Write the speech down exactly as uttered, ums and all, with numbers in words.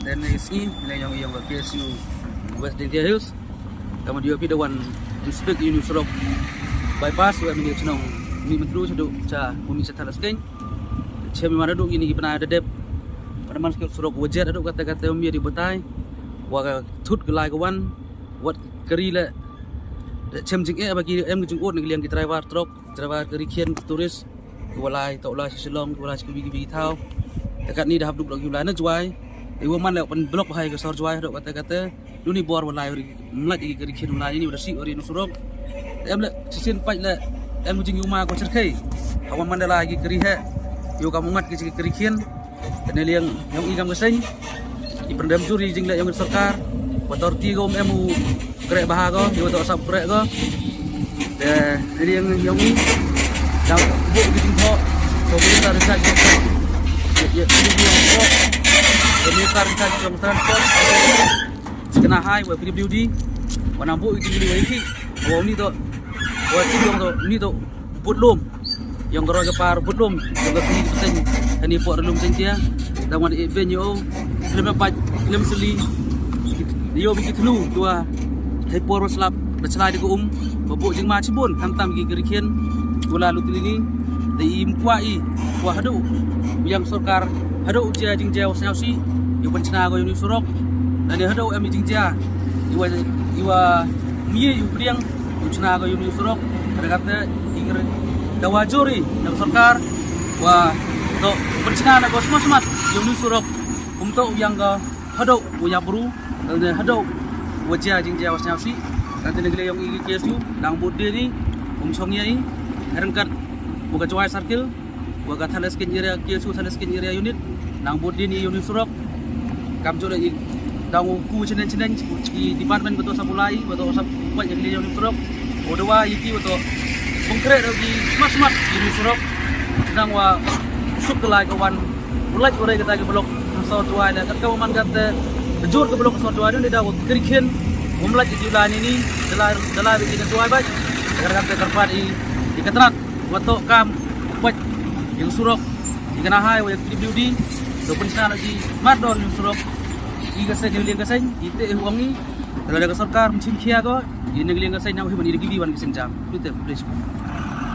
Te ne sngi, ne yong i yong ka K S U West Jaintia Hills. Kamwa da yoo phi da wan inspect i u surok bypass wa mini chnong Mihmyntdu chadooh cha u mih cha Thadlaskein. Chem i man hadooh ini ki bnai da dep. Wa da man ki surok wa jet hadooh katte katte, wa mih di batai. Wa ka thut ka lai ka wan. Wat kari le. Da chem jingeh ba ki em ki jingud na ki liang ki driver truck, driver kari khian, tourist. Ki wa lai, toh lai cha Shillong, ki wa lai cha kiwi kiwi ki thaw. Te katni da hap duk dok ki wa lai na Jowai. I wa man le pynblock bha i ka sor Jowai hadooh katte katte. Duni bor wa lai ri, mlait i ki kari khian wa lai ini wa da sih ri na surok. Em le, shisien pait le, em u jingyuma ko cherkhei. Hawa man da lai ki kari he. Yow kam u ngat ki kari khian. Te ne liang yong i kam ka seng. I pyndem jur i jingleh yong i sorkar. Wa tor ti ko em u kreh bha ko, yow toh sap kreh ko. Te ne liang yong i. Dang booh ki jingthoh. Ko minister in charge ko. Ye, ye, ye, ye, ye. Ko minister in charge ko, transport. Chi kynhai wa P W D, wa nang booh i jingkylli wa i ki, wa u ni toh, wa chi yong toh, ni toh, Butlum. Yong ka roi ka par Butlum, yong ka kani ka seng, kani por lum seng tia, da wan i ben yow, khlem na pait, khlem sli, yow bi ki thlu, dua, hei por wa slap, da chlai da ka um, wa booh jingma chibun, khamtam ki kari khian, wa la lut ini, da i mkwa i, wa hadooh, u yang sorkar, hadooh u jia jingjia wa sñiawsih, yow pynchna ko yong i surok, da ne hadooh em i jingjia, i wa, i wa mih i u pdiang, u chna ko yong i surok, da katte, i kre, da wa jur i, na ka sorkar, wa, toh, pynchna na ko smat smat, yong i surok, um toh u yang ko, hadooh, u ya bru, da ne hadooh, wa jia jingjia wa sñiawsih, katte ne ki le yong i ki K S U, dang booh de ni, um chong ya i, ryngkat, wa ka Jowai Circle, wa ka Thadlaskein area, K S U Thadlaskein area unit, nang booh de ni yong i surok, kam jooh le i, dang u ku chneng chneng, i department wa toh sap u lai, wa toh sap pait ya ki le yong i surok, wa da wa i ki wa toh, pynkreh da ki smat smat yong i surok, nang wa suk ka lai ka wan, u lait u rei kata ki block, sor Jowai le, kat ka wa man katte, jur ka block sor Jowai, ni da wa kari khian, um lait ki lai ini, da lai, da lai ki na Jowai bait, kat katte kyrpad i, i ka tnat, wa toh kam, pait, yong surok, i kynhai wa ya P W D, toh pynchna na ki, mat dor yong surok, i ka seng, i liang ka seng, i te i ong i, da la da ka sorkar, mchim khia ko, i ne ki liang ka seng, na u hi man i da ki di wan ki seng jam, tu te, please.